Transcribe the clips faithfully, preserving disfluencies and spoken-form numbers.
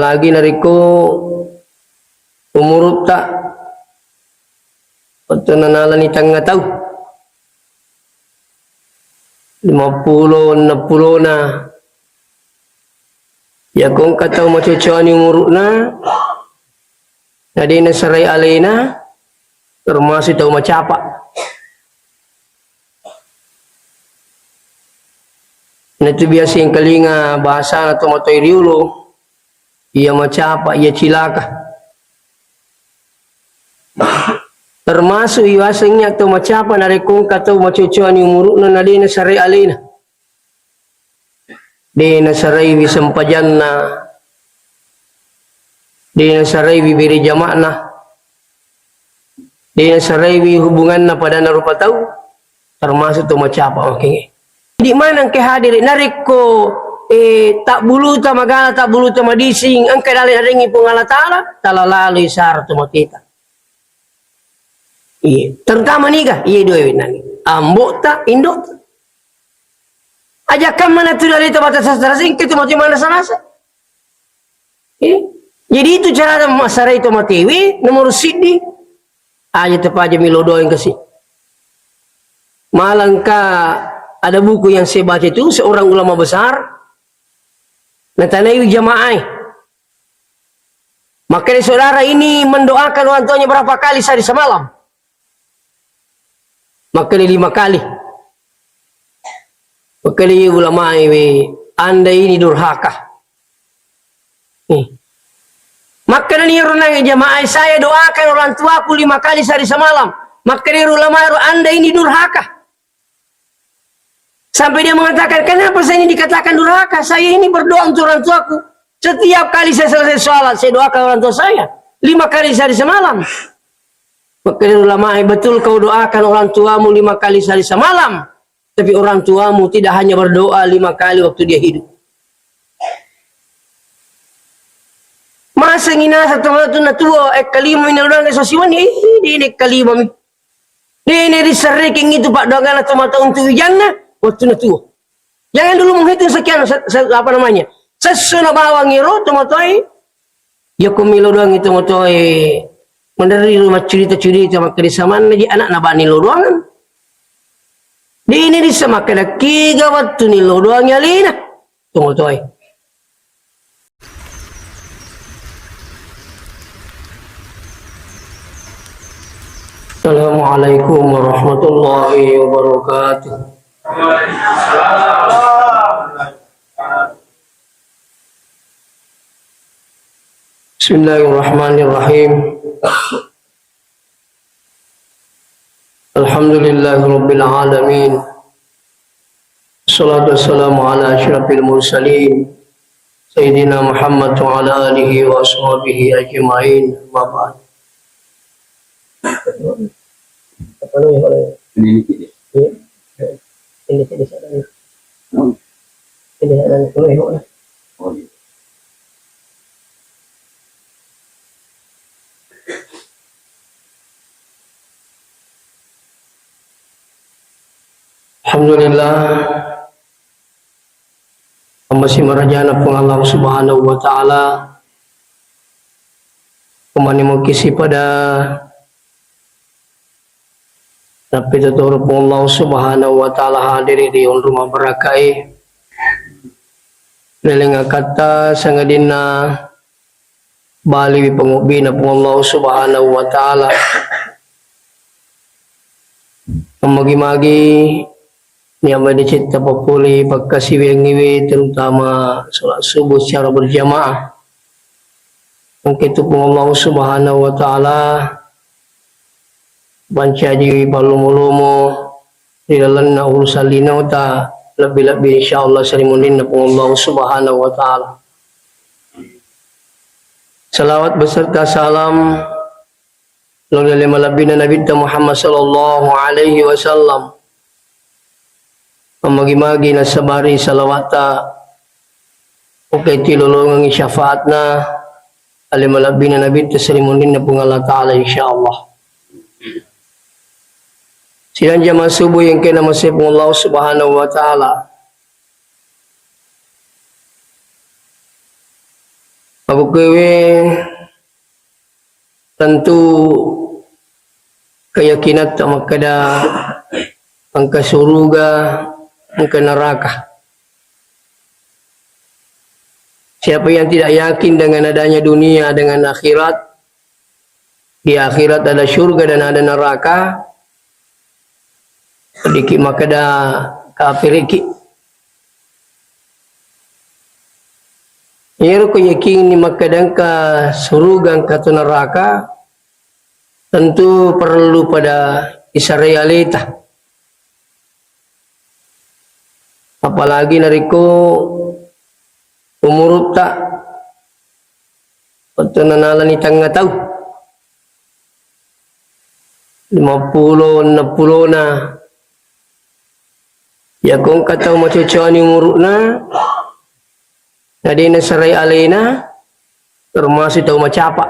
Lagi narekko umurutta wettunna nalani tengnga tau, lima pulo, enneng pulona, yako engka tau macocoani umuru'na, na de' nasarai alena, termasuk tau macapa. Natu biasa engkalinga bahasana tomatoa riolo, iya macapa, iya cilaka. Termasuk iwasengngi atau macapa narekko engka tau macocoani umuru'na na de' nasarai alena. De' nasaraiwi sempajanna, de' nasaraiwi bere jama'na, de' nasaraiwi hubunganna padanna rupa tau, termasuk to macapa. Oke. Di mana engka hadiri narekko, eh, tabbuluta magala, tabbuluta madising, engka dale narengi Puang Allah Ta'ala, tala laloi sara to mateta. Iya, terutama niga, iya dua wenang. Ambota, indota. Aja kamma natu dari tempat sastra singke tu mati mana salasa. Eh? Jadi itu cara masarai to matewe, nomor sidi. Aja tepaja milo doang kasi. Malangka ada buku yang saya baca itu seorang ulama besar. Natanai jamaah. Makkeda saudara ini mendoakan orang tuanya berapa kali sehari semalam? Makkeda lima kali. Makkeda ulama iwe, Anda ini durhaka. Nih. Makkeda ni runang jamaah, saya doakan orang tuaku lima kali sehari semalam. Makkeda ulama, Anda ini durhaka. Sampai dia mengatakan, "Kenapa saya ini dikatakan durhaka? Saya ini berdoa untuk orang tuaku. Setiap kali saya selesai sholat, saya doakan orang tua saya. Lima kali sehari semalam." Maka ulama, "Eh, betul kau doakan orang tuamu lima kali sehari semalam. Tapi orang tuamu tidak hanya berdoa lima kali waktu dia hidup." Masa ngina satu tu natua, eh, kalima ini orang sosiwan, eh, dia ini kalima mi. Dene riserrekeng itu paddoanganna tomatoa untuk wijanna, wettunna tuo. Jangan dulu menghitung sekian, se-, se-, apa namanya, sesso na bawang ero tomatoae, yako milo doang itu tomatoae, menderri rumah cerita-cerita, makkeda samanna ji anakna bani lo doangan. Dene rissa makkeda kiga wettu ni lo doang alena. Tomatoae. Assalamualaikum warahmatullahi wabarakatuh. Bismillahirrahmanirrahim. Alhamdulillahirabbil alamin. Wassalatu wassalamu ala asyrafil mursalin, Sayyidina Muhammad wa ala alihi wa ashabihi ajma'in. Amma ba'd. Ini, ini, ini. Ini, ini, ini. Alhamdulillah, ammasi marajana Puang Allah Subhanahu wa Ta'ala, kumani mukisi pada Nappi totoro Puang Allah Subhanahu wa Ta'ala hadiri ri onrong mabarakae. Leleng akatta sangadinna baliwi pangobbina Puang Allah Subhanahu wa Ta'ala. Magi-magi niammani citta papole pakkasiwiangngiwe, terutama salat subuh secara berjamaah. Engka tu Puang Allah Subhanahu wa Ta'ala pancajiwi pallomo-lomo ri lalenna urusan linota, lebbi-lebbi insyaallah sarimunrinna Puang Allah Subhanahu wa Ta'ala. Salawat beserta salam lao ri ale malebbina Nabitta Muhammad sallallahu alaihi wasallam. Mammagi-magi nassabari salawatta, okkai tilolongengngi syafaatna ale malebbina Nabitta sarimunrinna Puang Allah Ta'ala, insyaallah. Sidang jamaah subuh yang kena masih Puang Allah Subhanahu wa Ta'ala. Makkukkuewe tentu keyakinatta makkeda engka suruga, engka neraka. Siapa yang tidak yakin dengan adanya dunia, dengan akhirat, di akhirat ada surga dan ada neraka, diki makkeda kafiriki. Iyaro ko yakinni makkeda engka suruga, engka to neraka, tentu perlu pada isarai aleta. Apalagi narekko umurutta wettunna nalani tengnga tau, lima pulo, enneng pulona. Yako engka tau macocoani umuru'na, na de nasarai alena, termasuk tau macapa.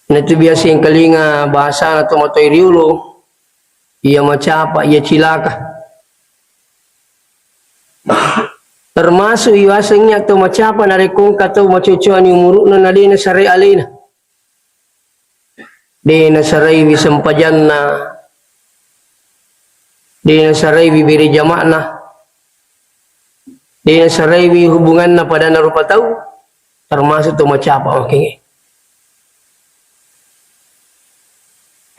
Natu biasa engkalinga bahasana to matoi riolo, iya macapa, iya cilaka. Termasuk iwasengngi atau macapa narekko engka tau macocoani umuru'na na de nasarai alena. De nasaraiwi sempajanna, de nasaraiwi bere jama'na, de nasaraiwi hubunganna padanna rupa tau, termasuk to macapa makkege.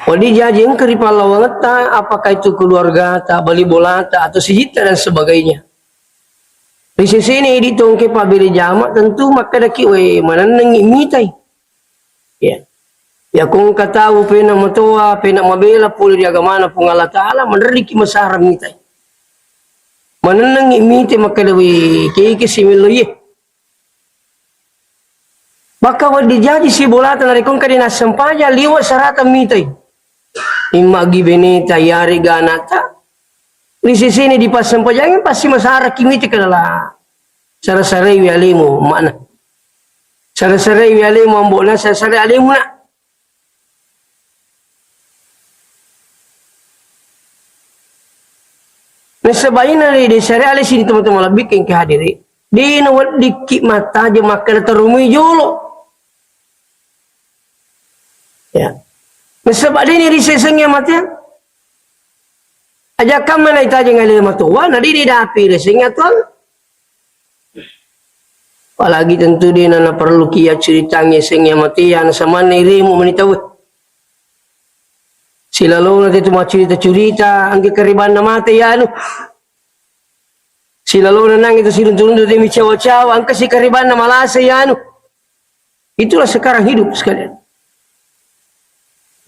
Wedding jaji engka ri pallawangetta, apakah itu keluargata, bali bolata, atau sijitta dan sebagainya. Ri sesena idi to engka pabbere jama, tentu makkedaki, "We, manennengngi mitai." Ya. Yako engka tau pena matoa, pena mabela pole ri agamana Puang Allah Taala, manrerriki masara mitai. Manennengngi mitai makkeda, "We, keke simello iye." Maka wedding jaji sibolata narekko engka de nassempajang liwe' sarata mitai. Imma gi beneta, iyarega anakta, ri sesena dipassempajangi pasti masaraki mitai, kedala sara-saraiwi alemu, makna. Sara-saraiwi alemu, ambo'na, sara-sarai alemu, nak. Nasaba ina ri de syariat ale sini teman-teman lebih ke hadiri. De naweddikki mattajeng makkeda terumui jolo. Ya. Nasaba de ni risesengngi amateang. Aja kamma naitajeng ale matoa, na de ni dapi risengngi atuang. Apalagi tentu de na, naparelluki yaccuritangngi yasengnge amateang, nasamanna iremu mani tauwe. Silalona tetu maccurita-curita, engka karibanna mate yanu. Silalona nangnge tu siruntu-runtu te micawa-cawa, engka sikaribanna malasa yanu. Itulah sekarang hidup sekalian.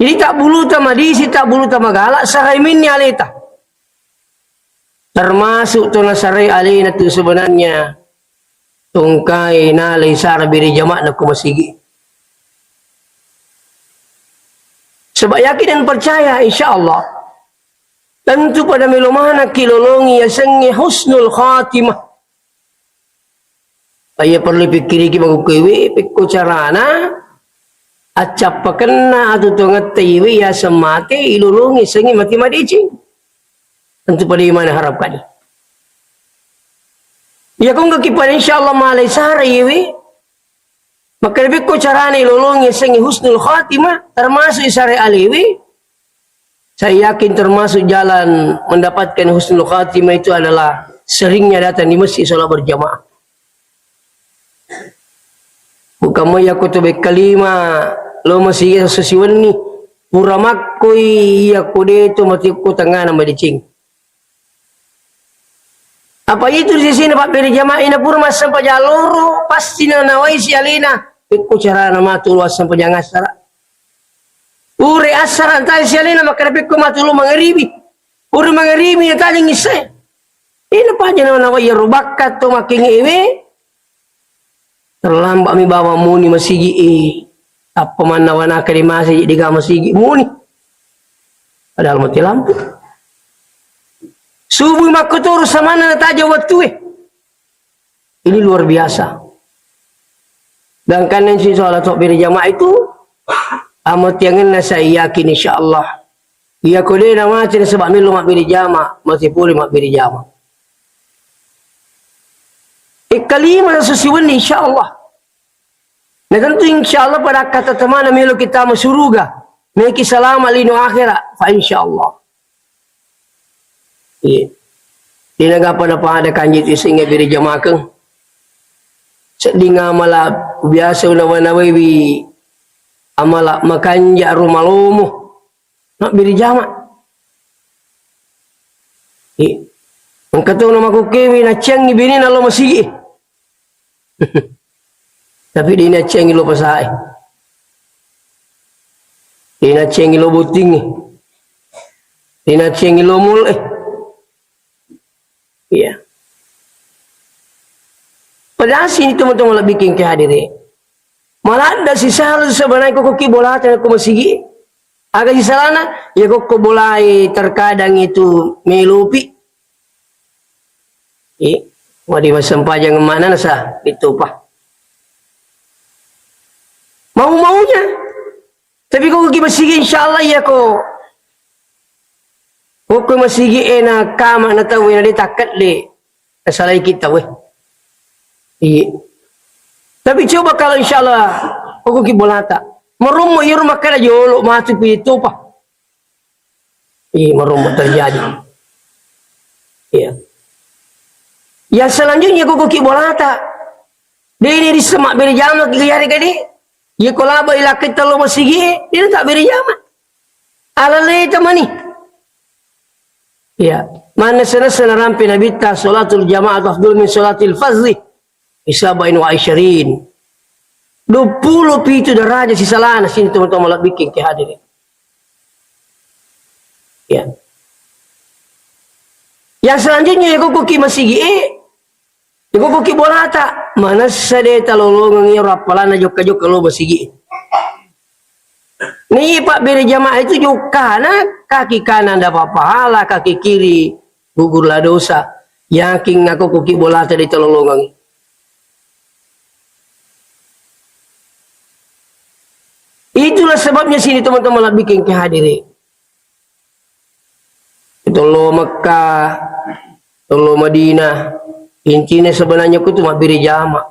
Jadi tak buluta madisi, tak buluta magala, sarai minni aleta. Termasuk to nasarai alena tu sebenarnya tongkai nalai sara bere jama'na ko masigi. Sebab yakin dan percaya, insya Allah, tentu pada melo manakki lolongi yasengnge husnul khatimah. Iya perlu pikkiriki makkukkuewe, pekko carana accappakenna atutuangetta iwe yaseng mate ilolongi sengnge mate madeceng. Tentu pada imana harapkan. Iya ko enggak kipada insyaallah malai sara iwe. Makkeda pekko carana ilolongi sengnge husnul khatimah, termasuk isare alewe. Saya yakin termasuk jalan mendapatkan husnul khatimah itu adalah seringnya datang di masjid sholat berjamaah. Bukan mai yakko to bekkalima lo masigi sesiwenni, pura makkoi yakko de to matekko tengngana madeceng. Apa itu di sini pabbere jamaah ina pura massempajang loro, pasti nanawai si alena. Pekko carana matu lo assempajang assara. Pura assara tanya si alena makkeda pekko matu lo mangaribi. Pura mangaribi na tanya ngisse. Ina paja nawai iyaro bakka to makkengewe. Terlambat mi bawang muni masigi e. Tappa mannawa naka di masigi, de ga masigi muni. Padahal mati lampu. Subuh makkotoro samanna nataja wattue. Ini luar biasa. Dan kan yang sih sholat tok beri jamaah itu, amatiangenna saya yakin insyaallah. Iya ko de na mate nasaba mello mabbere jama, mate pole mabbere jama. Kalima nasu siwenni, insyaallah. Na tentu insyaallah pada kata temana melo kita masuruga. Meki salama lino akhera, fa insyaallah. Iya. Dina gapa na pada kanji tu isinga biri jamakeng. Sedding amala biasa unawa-nawaiwi amala makanja ro malomo. Mabbiri jama. Iya. Engka to na makukkewi nacciangi bini na lo masigi. Tapi de' nacciangi lo pasae. De' nacciangi lo bottingnge. De' nacciangi lo mall e. Iya. Padahal sini teman-teman lebih king hadiri. Maladda sisala sebenarnya kok ki bolata ko masigi. Aga sisalana, ya kok ko bolai terkadang itu melupi. Eh, wadi masempajang mana nasa ditupa. Mau-maunya. Tapi ko ki masigi, insyaallah ya ko. Ko ko masigi ena kama na tau ena de takkat de. Salai kita weh. Iya. Tapi coba kalau insyaallah ko ki bolata. Marummo iro makkada jolo matu pi topa. Iya, marummo terjadi. Iya. Yang selanjutnya kuku ki bolata. De' ini di semak beri jama ki yare kadi. Iya ko laba ilakke telo masigi, de' tak beri jama. Alaleta mani. Iya. Mana sana-sana rampe nabitta salatul jamaah afdal min salatil fardhi. Isabain wa isyirin. Dua puluh pitu daraja sisalana sini teman-teman malabbiking ke hadirin. Ya. Yang selanjutnya ya koko ki masigi e, ya koko ki bolata, manessa de talolongeng iyaro appalanna jokka-jokka lo masigi e. Ni pabbere jamaah itu jokkana kaki kanan dapat pahala, kaki kiri gugurlah dosa. Yakin aku kuki bolata di tololongang. Itulah sebabnya sini teman-teman lebih ke hadiri. Tollo Mekah, tollo Madinah. Intinya sebenarnya aku tuh mabbere jama.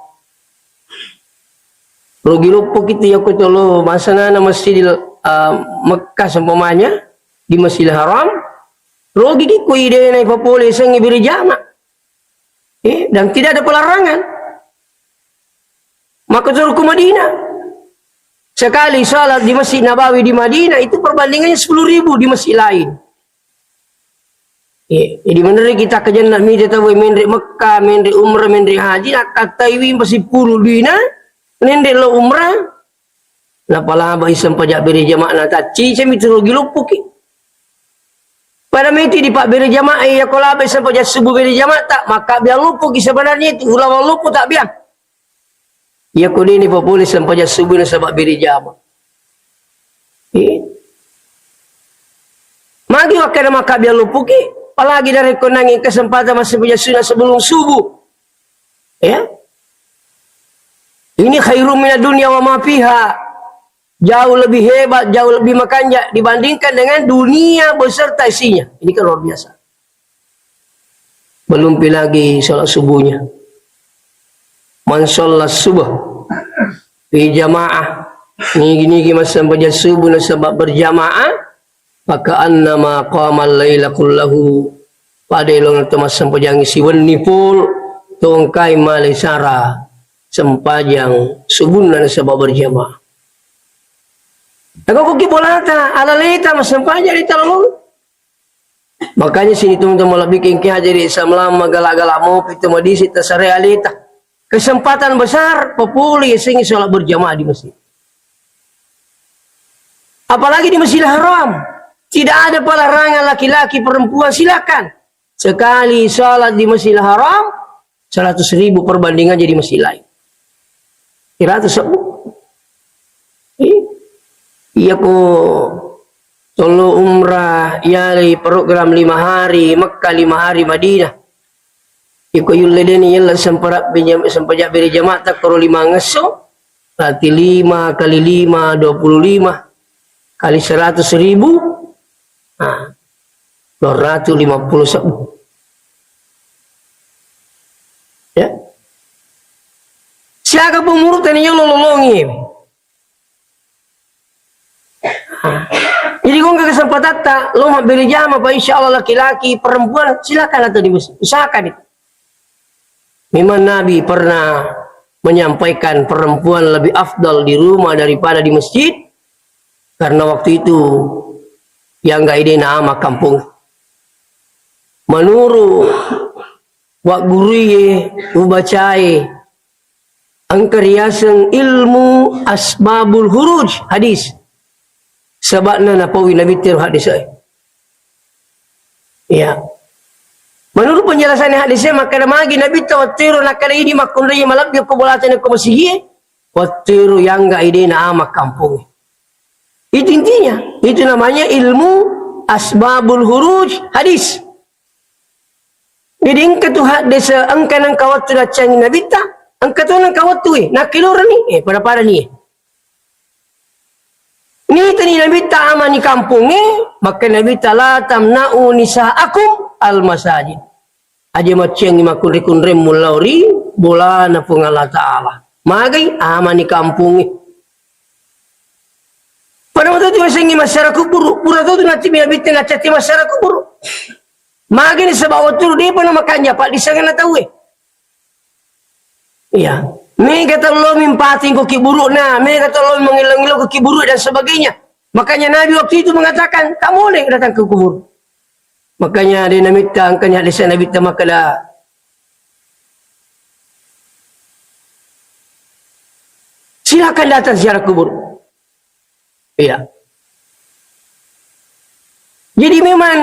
Rugi loppo kita ya aku tollo masana na Masjidil ah, Mekah seumpamanya di Masjidil Haram. Rugi ki ku idena ipapole sengi bere jama. Eh, dan tidak ada pelarangan. Maka turun ke Madinah. Sekali salat di Masjid Nabawi di Madinah itu perbandingannya sepuluh ribu di masjid lain. Eh, jadi menurut kita ke jannah mita tahu menre Mekah, menre umrah, menre haji, nak katai wimpa sepuluh dina, nende lo umrah, napalaba iseng pajak beri jamaah na tacci, cemi turugi luppuki. Pada meti di pak beri jamaah, ya kolaba iseng pajak subuh beri jamaah tak, maka biar luppuki sebenarnya itu, ulama luppu tak biar. Iya ko deni papole sempajang subuh nasaba biri jama. Eh. Magi wakkeda maka biar lupuki, apalagi dari konangi kesempatan masih punya sunnah sebelum subuh. Ya. Ini khairum minad dunya wa ma fiha. Jauh lebih hebat, jauh lebih makanja dibandingkan dengan dunia beserta isinya. Ini kan luar biasa. Belum pi lagi sholat subuhnya. Man sholat subuh fi jamaah. Nigi-nigi massempajang subuh nasaba berjamaah. Maka annama qamal laila kullahu. Pada elona to massempajang siwenni pol. Tongkai male sara sempajang subuhna nasaba berjamaah. Naga kuki bolata, alaleta massempajang di talolong. Makanya sini teman-teman lebih kengke aja di Islam lama galak-galak mau itu madisi tasare alita. Kesempatan besar, populi sengi sholat berjamaah di masjid. Apalagi di Masjidil Haram. Tidak ada pelarangan laki-laki perempuan silakan. Sekali sholat di Masjidil Haram, seratus ribu perbandingan jadi masjid lain. Seratus ribu. Iya. Iya ko tolo umrah, iya lagi program lima hari Mekah, lima hari Madinah. Iko yulle deni yella sempara-, sempajak beri jamaah tak koro lima ngesso, berarti lima kali lima, dua puluh lima kali seratus ribu, nah, dua ratus lima puluh sebbu. Ya. Siaga pun umurutta ni yolo lolongi. Jadi, ko engka kesempatatta lo mabbere jama, Pak, insya Allah laki-laki, perempuan, silakan atau di masjid. Usahakan itu. Memang Nabi pernah menyampaikan perempuan lebih afdal di rumah daripada di masjid, karena waktu itu yang gak ide nama kampung. Menurut Wa gurui e, ubacae. Engka riaseng ilmu asbabul huruj hadis. Sebabna napaui Nabi tiro hadis e. Iya. Menurut penjelasan hadis e, makkeda magi Nabi tawatiro nakkeda idi makkunrai malabbi ko bolata ko masigi e. Wattiro yangga idena ama kampung. Itu intinya. Itu namanya ilmu asbabul huruj hadis. Jadi engka tu haddese engka nengka wettu naccangi nabitta, engka to nengka wettu e, nakkilorani, eh, pada-pada ni. Nitani nabitta amani kampungnge, maka nabitta la tamna'u nisa'akum al masajid. Aja macciangi makkunre-kunremmu lao ri bolana Puang Allah Ta'ala. Magai amani kampungnge. Pada waktu itu masengi masyarakat kuburu, pura tu nanti nabitta nacatti masyarakat kuburu. Magani sebab waktu depa na makanja, Pak, di sana tahu e. Iya. Mega tello mimpating ko kiburukna, mega tello mengilo-ngilo ko kiburu dan sebagainya. Makanya Nabi waktu itu mengatakan, tak boleh datang ke kubur. Makanya dia namitta, angkanya hadis Nabi ta makada, silakan datang ziarah kubur. Iya. Jadi memang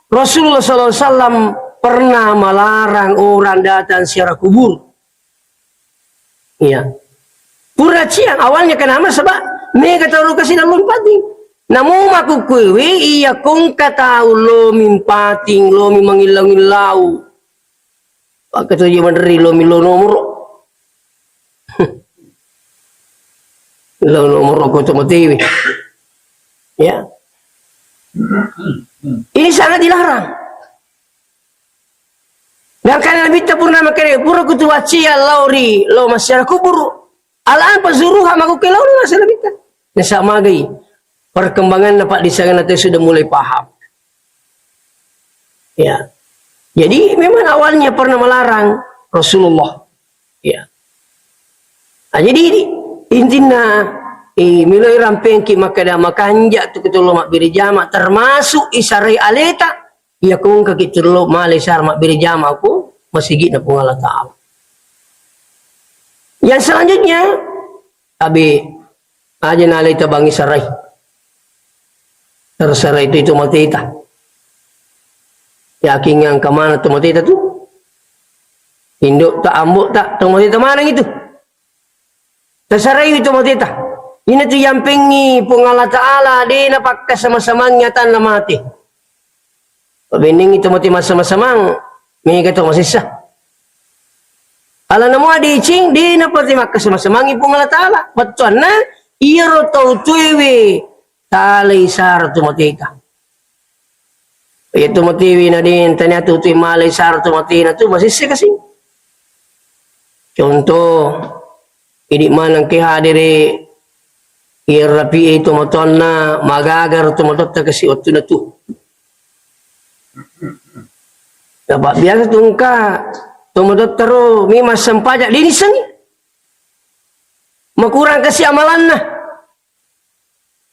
Rasulullah sallallahu alaihi wasallam pernah melarang orang datang ziarah kubur. Iya. Pura ciang awalnya kenapa? Sebab mega tau kasi dalam pating. Namu maku kuewe iya kongka tau lo mimpating, lo mi mangillau-ngillau. Pakkatuju manrilo milo nomoro. Lo nomoro ko to matewe. Ya. Ini sangat dilarang. Dan karena Nabi ta purna makere, pura kutu waccia lao ri, lo masyarakat kuburu. Al-an fazuruha, makuke lao ri masyarakat Nabi ta. Nasa magai. Perkembanganna, Pak, di sana teh sudah mulai paham. Ya. Jadi memang awalnya pernah melarang Rasulullah. Ya. Nah, jadi ini intinya, eh, miloi rampengki makkada makanja tu ketolo mabbere jama, termasuk isarai aleta, iya kongka ki tello male sar mabbere jama ko masigi na Puang Allah Ta'ala. Yang selanjutnya, Abi, aja nalai tabangi sarai. Tersarai itu, itu mateta. Yakin yang kemana tu mateta tu? Induk tak, ambuk tak, tu mateta mana gitu? Tersarai itu mateta. Ini tu yang pengi Puang Allah Ta'ala, dena pakka sama-samangnya tanah mati. Pabenning itu mati masa-masamang, mega to masessa. Alana mua deceng, de napati makkasama-samangi Puang Allah Ta'ala. Bettuanna, iyaro tau tuewe talai sara tu mateta. Iya tu matewe na de tania tu tu malai sara tu matena tu masessa kasi. Contoh, Idi maneng ke hadere, iya rapi e tomatoanna, magaga ro tomatoatta kasi wettunna tu. Apa biasa tu engka tomatoatta ro, memang sempajang, de nissengi. Makurang kasi amalanna.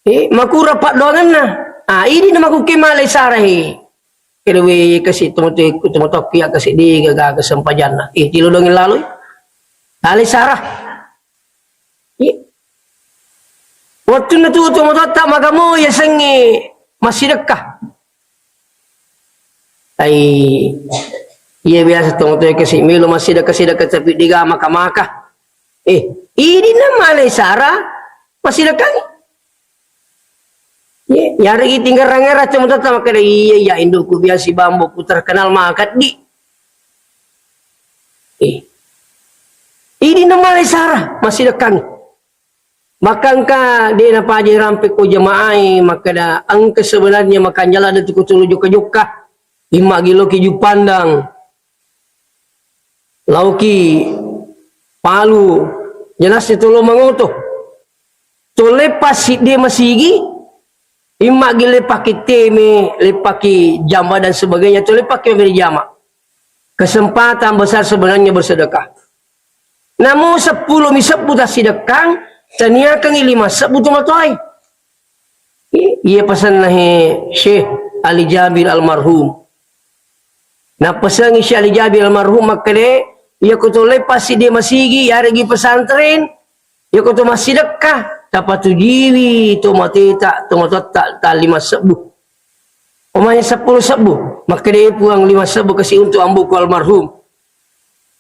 Eh, makurang paddoangenna. Ah, idi na makukke malai sara, eh. Kedewe kasi tomatoe, tomatoakku ya kasi de gaga kesempajanna. Eh, tilodongi laloi. Alai sara. Iya. Wettunna tu tomatoatta magamo yasengnge massidekka. Ai, iya biasa tomatoe kasi melo massidekka-sidekka tapi de ga maka-maka. Eh, idi na malai sara massidekkangi. Iya, yareggi tinggarang-ngarang tomatoatta makkeda, "Iya, iya, indukku biasa bambu ku terkenal makaddi." Eh. Idi na malai sara massidekkangi. Maka engka de napaja rampe ko jamaah e, makkeda engka sebenarnya makanjala de tu ko tulu jokka-jokka. Imma giloki Juppandang. Laoki Palu, jelasnya tolo mangoto. Tole passidde masigi, imma gi leppaki teme, leppaki jamba dan sebagainya, tole paki mabere jama. Kesempatan besar sebenarnya bersedekah. Namu seppulo mi sebbu tassidekkang, taniakangi lima sebbu tomatoai. I-, iya pesanna he Syekh Ali Jabir almarhum. Nappesangi Syekh Ali Jabir almarhum makkeda, iya ko tole passidde masigi, yaregi pesantren, iya ko to massidekka, tapatujiwi to mateta, to matotta ta lima sebbu. Omanya seppulo sebbu, makkeda, "Eh, Puang, lima sebbu kasi untuk amboku almarhum."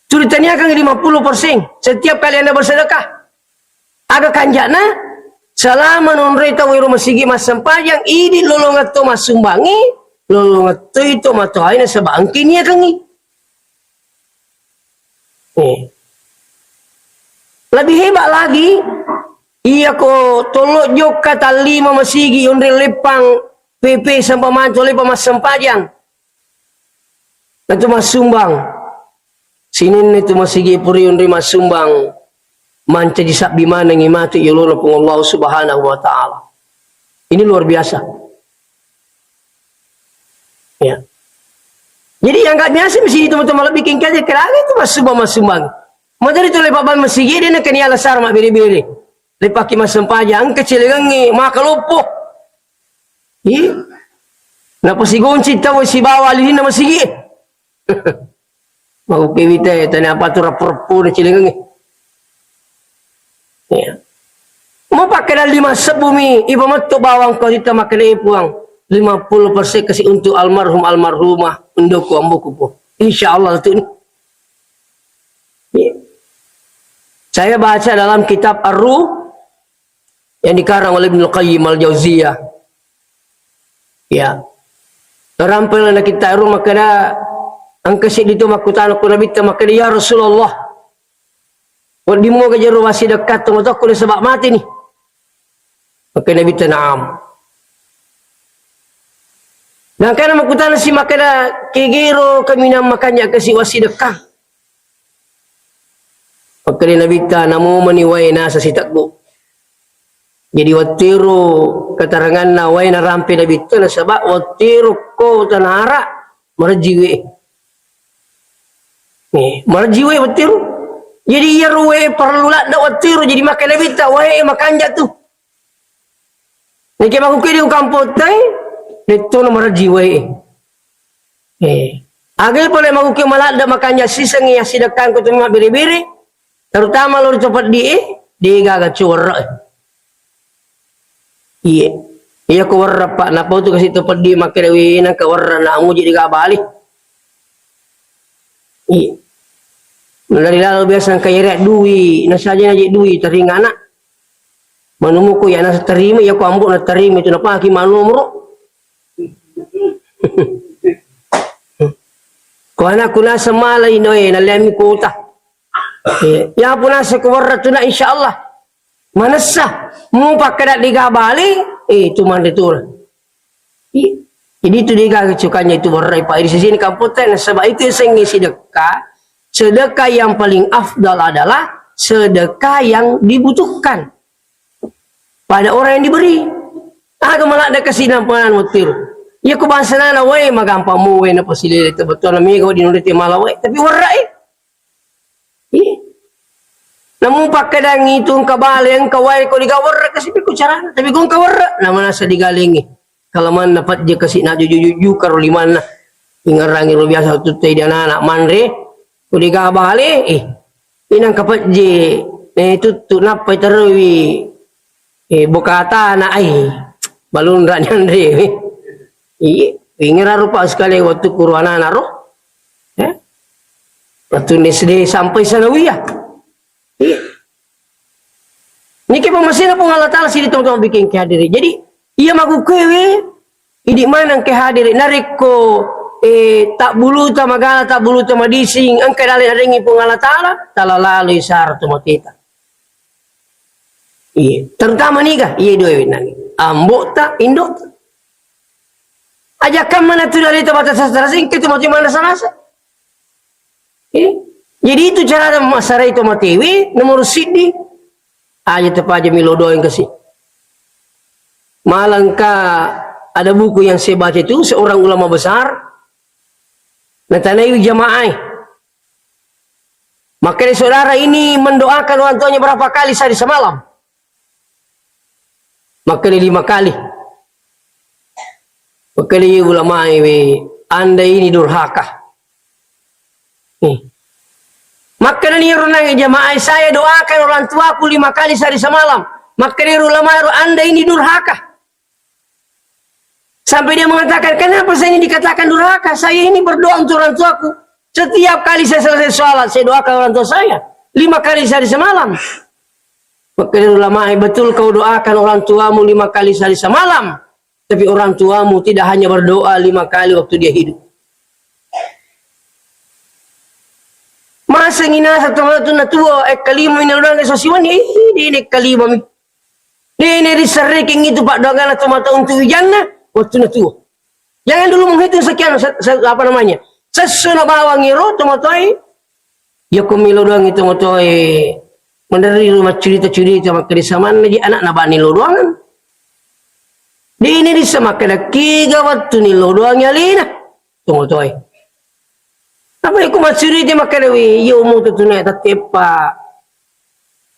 Tuli taniakangi lima puluh persen setiap kali Anda bersedekah. Aga kanjana, selama nonroi tau ero masigi massempajang, idi lolongatto massumbangi, lolongattoi to matoaina saba engke niakangi. Eh. Lebih hebat lagi, iya ko tollo jokka tallima masigi onre leppang P P sampa manco leppang massempajang. Natu massumbang. Sininna tu masigi puri onre massumbang. Mancaji sabbi manengi matu yolona Puang Allah Subhanahu wa Ta'ala. Ini luar biasa. Ya. Jadi yang nggak biasa mesti itu teman-teman lebih kengkanya kira itu massumbang massumbang. Madari tu lepak ban masigi dia nak kena alasar mak biri-biri. Lepak ki massempajang engka celengangi maka loppo. Ih. Napasigonci tau sibawa alihinna masigi. Mau kewita ya tanya apa tu rapu-rapu na celengangi. Ya. Mau pakai dan lima sebbu mi, iba metto bawang kau kita makan puang. Lima puluh persen kasih untuk almarhum almarhumah, undoku amboku po. Insya Allah tu ni. Ya. Saya baca dalam kitab Ar-Ruh yang dikarang oleh Ibnu Qayyim Al-Jauziyah. Ya. Rampela na kita Ar-Ruh makkeda, engka siddi tu makkutana ku Nabitta makkeda, "Ya Rasulullah, wedding moga jero wasi dekat tengokku nasaba mati ni." Maka Nabitta, "Na'am." Dan kana makkutana si makkeda, "Kegero kaminang makanja kasi wasi dekat?" Makkeda Nabitta, "Namomani wae nasa siteggu." Jadi wattiro keteranganna wae narampe Nabitta nasaba wattiro ko tanara marejji we. Nih, marejji we wattiro. Jadi iyaro we parellu ladde wattiro jadi makkeda Nabitta wae makanja tu. Neke makuke di ukampottai, dettono marejji wae. Eh, aga pole makuke maladde makanja sisengi assidekkangku tu mabbere-bere, terutama lori to peddi e, degaga cuwerre. Iye. Iya ko werre pa, napau tu kasi to peddi makkeda wi nangka werre na muji dega bali. Iye. Dari lalu biasa engka yere dui, nasaja naji dui teringana. Manumuku ya nasa terima, ya ko ambo na terima itu napaki manumro. Ko anakku nasa malai noe, naliami kota. Eh, ya pun nasa ko warra tuna insyaallah. Manessa, mu pakkeda dega bali, eh, tu manre tu. I-, jadi itu dega cukannya itu warra pa di sini kampung teh, nasaba itu sengi sedekah. Sedekah yang paling afdal adalah sedekah yang dibutuhkan pada orang yang diberi. Aga maladde kasi nampangan wattiro. Iya ko bangsa nana wae magampang mu wae napasilele te betul na mega di nonde te mala wae. Tapi warra e. Ih. Namu pakkedang itu engka bale engka wae ko diga warra kasi ko carana. Tapi ko engka warra nama nasa digalengi. Kalamanna pajje kasi na juju-juju karo limanna. Ingerangi ro biasa tutte di anak-anak manre. Ko diga bale, eh. Inang kapejje, eh, tuttu nappai terewi, eh, bokatana, ai, balunra ni anrewe. Iye, ingera rupa sekali waktu kuru anak-anak ro. Eh? Waktu S D sampai sanawiyah. Iye. Niki pemesina Puang Allah Ta'ala sidi tong-tong bikin kehadiri. Jadi, iya magukewe, Idi maneng ke hadiri, narekko, eh, tabbuluta magala, tabbuluta madising, engka dale nadengi Puang Allah Ta'ala, tala laloi sara to mateta. Iya, terutama niga, iya dua wenang. Ambota, indota. Ajakkan mana tu dari tempat sastra singke tu mati mana salasa. Eh, Jadi itu cara masarai to matewe, nomor siddi, aja tepaja milo doang kasi. Malangka ada buku yang saya baca itu, seorang ulama besar, natanaiwi jamaah. Makanya saudara ini mendoakan orang tuanya berapa kali sehari semalam? Makkeda lima kali. Makkeda ulamae we, anda ini durhaka. Nih. Makkeda ni ro nang jamaah, saya doakan orang tuaku lima kali sehari semalam. Makkeda ulamae ro, anda ini durhaka. Sampai dia mengatakan, kenapa saya ini dikatakan durhaka? Saya ini berdoa untuk orang tuaku. Setiap kali saya selesai sholat, saya doakan orang tua saya. Lima kali sehari semalam. Makkeda ulama, betul kau doakan orang tuamu lima kali sehari semalam. Tapi orang tuamu tidak hanya berdoa lima kali waktu dia hidup. Masa nginasa teman tu natua, eh, kalima ini orang sosiwan, eh, dia ini kalima mi. Dene riserrekeng itu paddoanganna tomatoa untuk wijanna, wettunna tuo. Jangan dulu menghitung sekian, se-, se-, apa namanya, sesso na bawang ero tomatoae. Yako melo doang itu tomatoae, meneri rumah curita-curita, makkeda samanna ji anakna bani lo doangan. Dene rissa makkeda kega wettu ni lo doang alena tomatoae. Apa iku maccurita makkeda, "Weh, iya umur tu tunai tatteppa."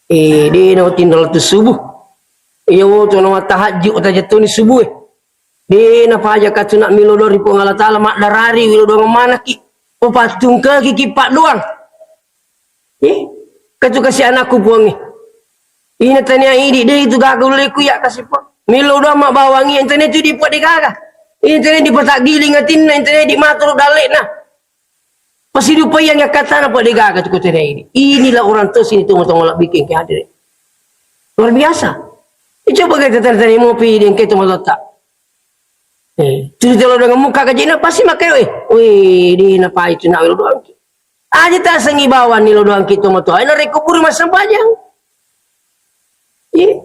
Eh, de na tinro tu subuh. Iya wo tu na tahajud tajettuni subuh, eh. De na paja katuna milo doang ri Puang Allah Taala, maddarari wilo doang manaki. O pattungkaki ki paddoang. Eh, katu kasi anakku Puang, eh. Ina tania idi de itu gaga uleku ya kasi Puang. Milo doang ma bawangi, ina tania tu di Puang de gaga. Ina tania di pataggiling atinna, ina tania di maturu dalle'na. Pasidupaiangngi akkattana pa de gaga tu kotena ini. Inilah orang tua sini tu motong lebih kengke hadir. Luar biasa. Eh, coba kita tanya-tanya mopi di engke tu matotta. Eh, tu kalau dengan muka kajina pasti makai, eh, weh, di napai tu nak lo doang. Aja tasengi bawang ni lo doang kita matoa. Ina rekko puri massempajang. Iya.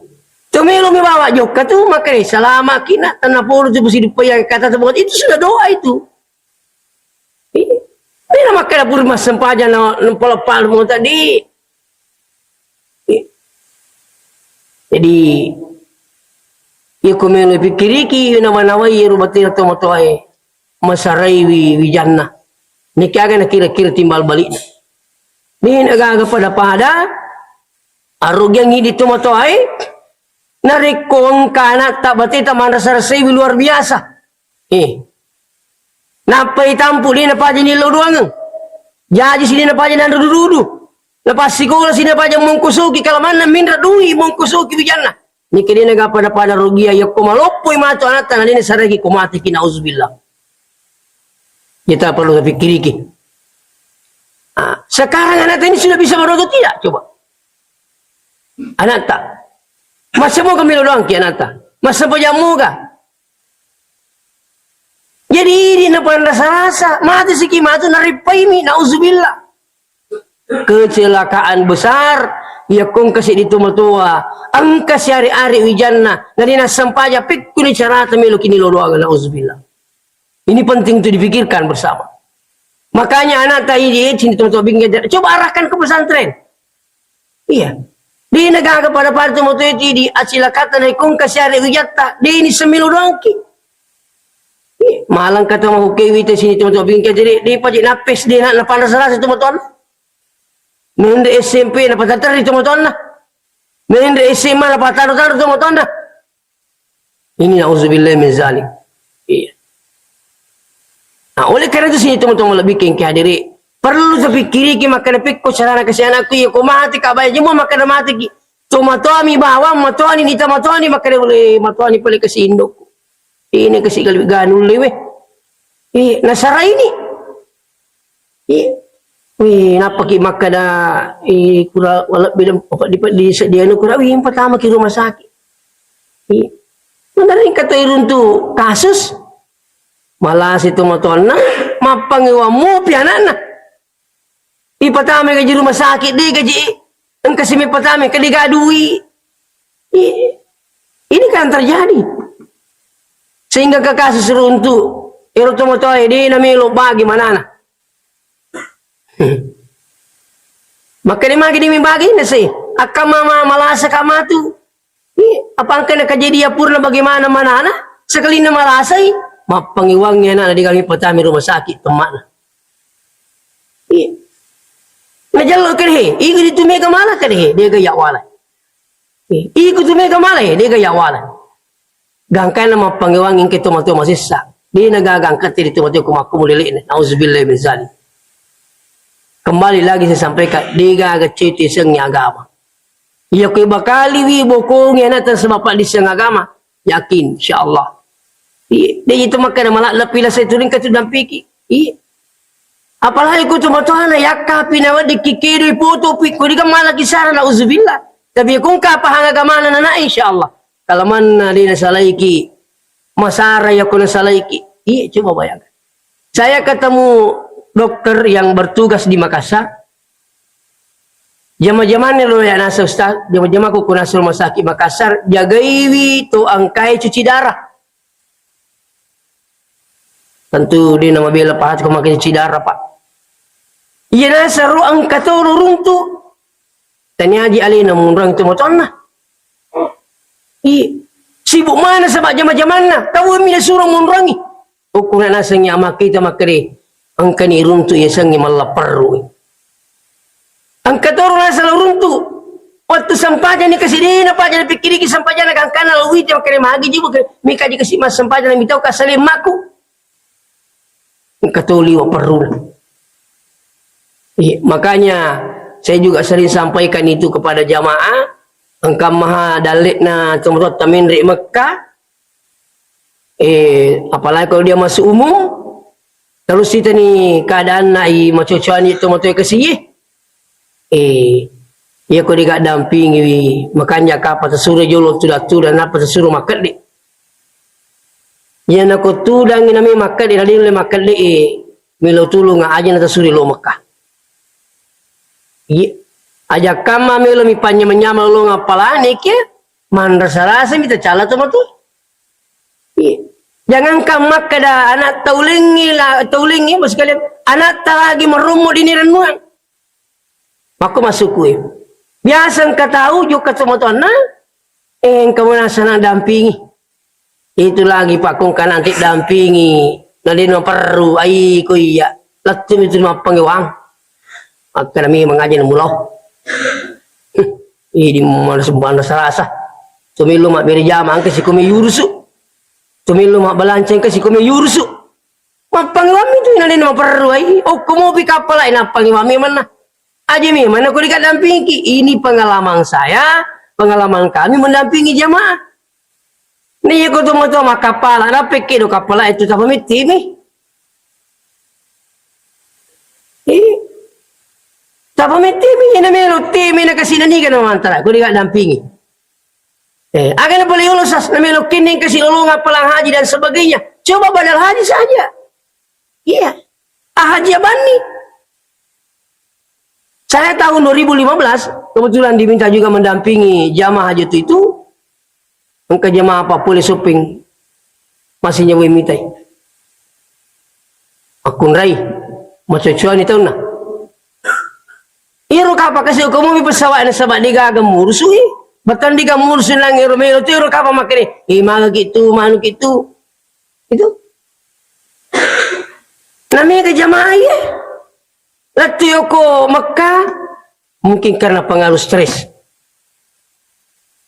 Tu melo mi bawa jokka tu makai salama kina tanah polo tu pasidupaiang kata tu itu sudah doa itu. Iya. Ini makkeda pura massempajang na, na pala-pala mo tadi. Iya. Jadi, iya ko melo pikkiriki, iya nawa-nawai, iya rubatena tomatoae, masarai wi-, wijanna. Niki aga na kira-kira timbal balikna. Ni nagaga pada-pada, arugiang idi tomatoae, narekko engka anatta bateta manrasa-rasaiwi luar biasa. Eh. Nappai tampu, de napaja nillau doangeng. Jaji si de napaja nanrudu-rudu. Napassikola si napaja mongkosoki, kalamanna minra dui mongkosoki wijanna. Nike de naga pada-pada rugia, yakko maloppoi matu anatta, na de nasareki ko mateki, nauzubillah. Kita perlu tapikkiriki. Ah, sekarang anatta ini sudah bisa berdoa atau tidak? Coba. Anatta. Masa moga melo doangki anatta? Masa pajammoga? Jadi idi napanrasa-rasa, mate siki matu narippaimi, nauzubillah. Kecelakaan besar, iya kongka seddi tomatoa, engka siare-are wijanna, na de nassempaja pekkuni carata melo kini lo doang, nauzubillah. Ini penting untuk dipikirkan bersama. Makanya anatta idi, sini tomatoa bingkai, coba arahkan ke pesantren. Iya. De nagaga pada-pada tomatoa idi acilakata naikongka siare wijatta, de ini semelo doangki. Iya. Malang kata mau kewi te sini tomatoa bingkai, jadi de paje napes de na, napanrasa-rasa tomatoanna. Menre S M P napataterri tomatoanna. Menre S M A napataro-taro tomatoanna. Ini nauzubillah min zalik. Iya. Nah, oleh karena itu sini teman-teman lebih kengke hadiri. Perlu tapikkiriki makkeda pekko carana kasi anakku, iya ko mate ka bae jemua makkeda mateki. Tomatoami bawang, matoani nita matoani makkeda ule matoani pale kasi indokku. Ini kasi galbi ganul lewe. Iya, nasara ini. Iya. Wih, nappaki makkeda, eh, kura walebbi dem-, apa, di, di, di anu kura, wih, pertama ki rumah sakit. Iya. Bener engka to iruntu kasus. Malasi tomatoanna, mappangewa mopi anakna. Ipatama gaji rumah sakit, de gaji, engka simi patama, ke de gadui. Iya. Ini kan terjadi. Sehingga ke kasus runtu, ero tomatoa, de namelo bagi manana. Makkeda magi demi bagi nase. Akka mama malasa ka matu. Iya, apa engka na kejadian purna bagaimana manana? Sekalinna malasai, mappangiwangi anakna, dega mi patami rumah sakit temmakna. Iya. Najallo kede he, iko ditu mega mala kede he, dega ya wala. Iya, iko tu mega mala he, dega ya wala. Gangkanna mappangiwangi engka tomatoa masessa. Dena gaga engka tedi tomatoa ko makkumu lele'na. Nauzubillah min zalik. Kembali lagi saya sampaikan, dega gaga cetu isengi agama. Iya, ko bakaliwi bokongi anakta sebab paddisseng agama, yakin, insyaallah. Iya, de itu makkeda mala lepi lasa itu ringka tu dampiki. Iya. Apalagi ko tomatoana yakkapi naweddikki kedoi foto pi, ko diga mala kisara, nauzubillah. Tapi ko engka pahang agamana nana, insyaallah. Kalamanna de nasalaiki, masara ya ko nasalaiki. Iya, coba bayangkan. Saya ketemu dokter yang bertugas di Makassar. Jama-jamanna ro ya nasa Ustaz, jama-jama ko kunasa rumah sakit Makassar, jagaiwi to angkai cuci darah. Tentu de namabela pahat ko makai cuci darah, Pak. Iya nasa ro engka to ro runtu. Taniaji alena munrang to motonna. Iya. Sibuk mana sebab jama-jamanna. Tau mi nasuro munrangi. Ukkuna nasengngi amakkita makkede, engkani runtu yasengnge mallapperru. Engka toro naseng lao runtu. Wettu sempajang ni kasi dena paja napikkiriki sempajang na gangkanna lao wita makkede magi jibu ke, mikaji kasi massempajang na mitau kasalemmaku. Engka to liwa perruna. Iya, makanya saya juga sering sampaikan itu kepada jamaah, engka maha dalle'na tomatoatta menre Mekka, Eh, apalagi kalau dia masuk umum, terus itani keadaanna i macocoani tomatoa kasiye. Eh, iya ko dega dampingi wi, makanya kapa tasuro jolo tuda-tuda, napa tasuro makkedde. Iya nako tudangi nami makkedde, nadin le makkedde, eh, melo tulung aja na tasuro lo Mekah. Iya, aja kamma melo mi panyama-nyama lo ngapalane ke, manrasa-rasa mi tacala tomatoa. Iya. Jangankan makkeda anak taulengngi la, taulengngi, Bos, sekalian, anak ta lagi marommo di nirennuang. Makko masukku, eh. Biasa engka tau jokka tomatoanna, eh, engka manasa na dampingi. Itu lagi pakkongka nanti dampingi, na de naperru, ai ko iya. Lettu mi tu mappangewang. Makkeda memang aja na mulao. Idi mana sembarang rasa. Tumillo mabbere jama engka sikomi yurusu. Tumillo mabbalanca engka sikomi yurusu. Mappangewammi tu inanena maperru ai. Okko mopi kappala e nappangewammi manna. Aja memang nako dikadampingki. Ini pengalaman saya, pengalaman kami mendampingi jamaah. Ni ko tomatoa makkappala, nappekki do kappala itu tapa mettimi. Eh, tapa mettimi, ina melo timi na kasina niga na mantara, ko dikadampingi. Eh, aga na boleh ulo sas, na melo kenning kasi lolong appalang haji dan sebagainya. Coba badal haji saja. Iya. Ah, haji abanni. Saya tahun dua ribu lima belas, kebetulan diminta juga mendampingi jamaah haji waktu itu. Engka jamaah apa pole shopping. Masih nyawa mitai. Akkunrai. Macocoani taunna. Iro kapa kasi ko momi pesawat na sabak digaga murusui. Bahkan diga murusu nang iro melo tu iro kapa makere. Eh, maga gitu, manu gitu. Itu. Namanya ke jamaah ya. Lettu yoko Mekah, mungkin karena pengaruh stres.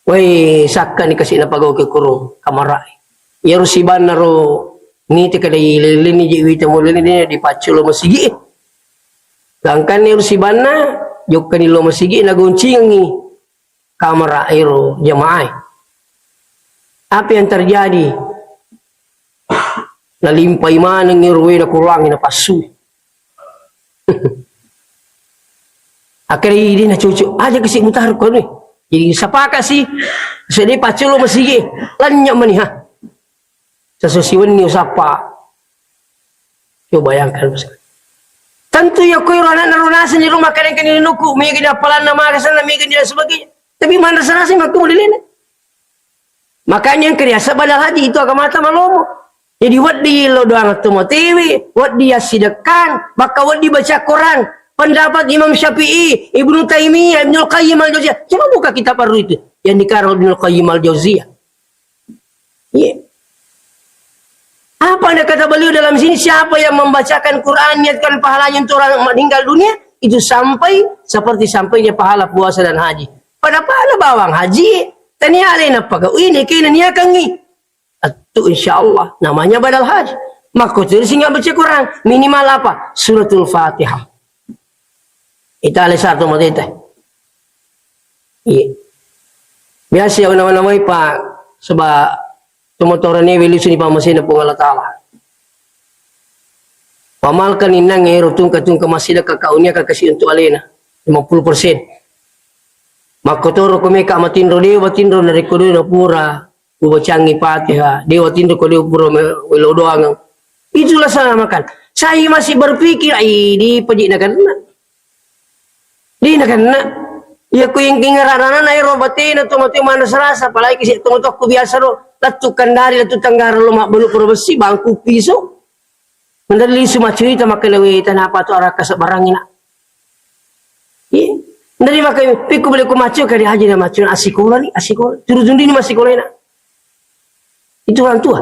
Wai, sakka ni kasi napagau ke kuro kamara. Yaru sibanna ro nite kada ileleni je wita mulini dipaccu lo masigi. Gangkan yaru sibanna, jokkani lo masigi nagoncingi. Kamara ero jamaah. Apa yang terjadi? Nalimpai maneng ero wena kurangi napassu. Akhirnya ini na cucu aja kasi mutahar ko ni. Jadi sepakat sih. Sedih pacul masigi. Lanyap mani ha. Sesuai siwenni usappa. Coba bayangkan, Bos. Tentu ya koi ro anakna ro naseng di rumah kadang kani nuku, mega ni apalanna maga sana, mega ni dan sebagainya. Tapi manrasa-rasa makku model ini. Makanya yang kerja badal haji itu agamata malomo. Jadi wedding lo doang tu mau T V, wedding ya sidekan, maka wedding baca Quran. pendapat Imam Syafi'i, Ibnu Taimiyah, Ibnul Qayyim Al-Jauziyah. Coba buka kitab Ar-Ruh itu yang dikarang Ibnul Qayyim Al-Jauziyah. Iya. Apa yang kata beliau dalam sini? Siapa yang membacakan Quran, niatkan pahalanya untuk orang meninggal dunia, itu sampai seperti sampainya pahala puasa dan haji. Pada pahala bawang haji, tania alena paga ini kena niakangi. Itu insya Allah namanya badal haji. Maka terus nggak baca Quran, minimal apa? Suratul Fatihah. Ita ale satu mati teh. Iya. Biasa ya nama-namai Pak, sebab Tomatorangnge welisuni pammasena Puang Allah Ta'ala. Pamalkan innang ero tungka-tungka massidekka kaunia kakasi untuk alena lima puluh persen. Makkotoro ko meka matinro, dewa tinro narekko dewa pura ubacangi Fatihah, dewa tinro ko dewa pura me-, welo doang. Itulah sana makan. Saya masih berpikir, ai di pejik nakan. Dina kenna. Iya ku ing-, ingerarana na ero batena to mate manrasa-rasa, apalagi kisi to-, tokku biasa ro, lettu Kendari, lettu Tenggara lo mabbelu pura bessi, bangku piso. Mendali lisu macurita makkeda, "We, tanapa to arakka sebarangi, Nak?" Iya. Mendali makkeda, "Pikku bele ku macu, kadi aja na macu, asikola ni, asikola. Turu tundini masikola, Nak." Itu orang tua.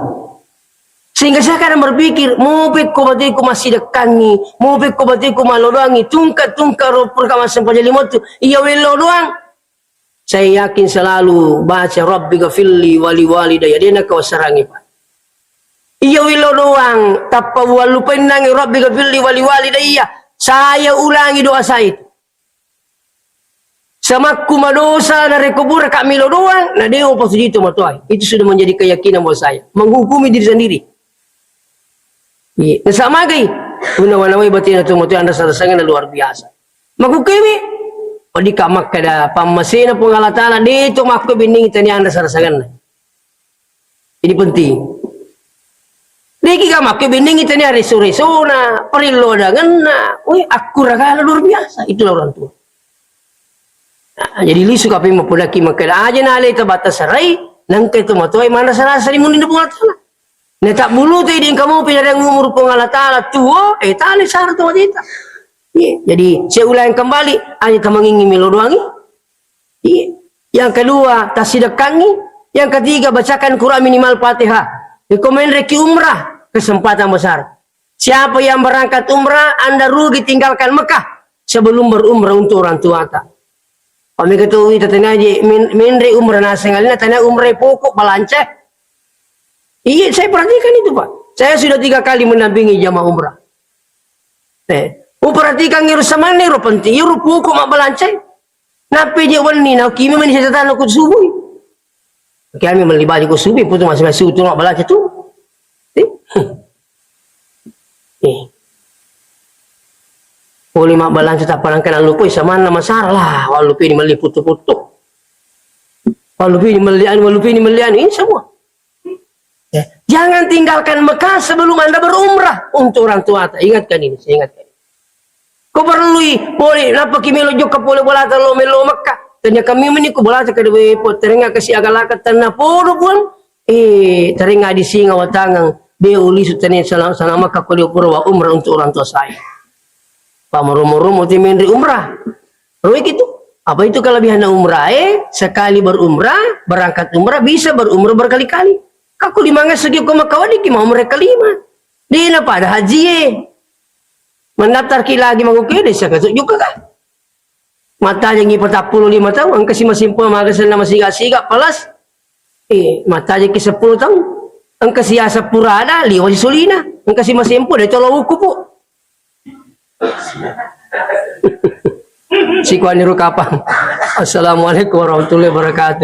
Sehingga saya kadang berpikir, mau pekko bateku massidekkangi, mau pekko bateku malodoangi, tungka-tungka ro purka massempajang lima tu, iya wello doang. Saya yakin selalu baca, "Rabbi ghafirli wali walidayya," dia nak kau serangi, Pak. Iya wello doang, tappa wallupainangi, "Rabbi ghafirli wali walidayya." Saya ulangi doa saya itu. Samakku madosa narekko pura ka melo doang, na dewa pasuji tomatoae. Itu sudah menjadi keyakinan buat saya. Menghukumi diri sendiri. Iya. Nasamagai. Gunawanawai batena tomatoae anda sarasanganna luar biasa. Makukewe. Odi ka makkada pammasena Puang Allah Ta'ala, de to makko binding tani anda sarasanganna. Ini penting. Deki ka makke bennengi tania reso-resona, parillo adangenna. Weh, akkuragala luar biasa. Itulah orang tua. Nah, jadi lisu kape mapodaki makkeda aja na ale tabata sarai, nangka itu matoai mana sarasa di muninna Puang Allah Ta'ala. Na tak bulu tu di engka mau penyerang umur Puang Allah Ta'ala tuo, eh tali sara tu wajita. Iya, jadi saya ulangi kembali, aja tamangingi melo doangi. Iya. Yang kedua, tasidekkangi. Yang ketiga, bacakan Quran minimal Fatihah. Rekomen reki umrah, kesempatan besar. Siapa yang berangkat umrah, Anda rugi tinggalkan Mekah sebelum berumrah untuk orang tuata. Kami ketahui, tatanya aja, men-, menre umrah naseng alina, tanya umrah pokok, balance. Iya, saya perhatikan itu, Pak. Saya sudah tiga kali mendampingi jamaah umrah. Eh, uperhatikan iro samanne, iro penting, iro pokok mabbalance. Nappi je wenni, na kimi meni setan ku subui. Kami melli baju ku subui, putu masih masih utu mabbalance tu. Eh. Eh. Poli mabbalance tappa nangka nalupui samanna masara lah, wallupi ni melli putu-putu. Wallupi ni melli anu, wallupi ni melli anu, ini semua. Ya, jangan tinggalkan Mekah sebelum Anda berumrah untuk orang tua. Ingatkan ini, saya ingatkan. Ko perlui, boleh, napa ki melo jokka pole bolata lo melo Mekah. Tanya kami meni ko bolata ke dewe po, terenga kasi agalaka tanah podo pun. Eh, terenga di singa watangang. Dia uli sutane sana, sana Mekah ko dia pura wa umrah untuk orang tua saya. Pak meromo-romo ti menri umrah. Roi gitu. Apa itu kelebihan umrah? Eh, sekali berumrah, berangkat umrah, bisa berumrah berkali-kali. Kaku lima ngasegi ko Mekah wadi ki mau mereka lima. Dina pada haji eh. Mendaftar ki lagi mau ke desa katu juga kah? Mata jangi patappulo lima tahun, engka si masimpo magasenna masiga-siga, palas. Eh, mata jaki seppulo tahun. Engka si seppulo ada, liwa si solina. Engka si masimpo, de tolo wuku pu. Sikuani ru kapang. Assalamualaikum warahmatullahi wabarakatuh.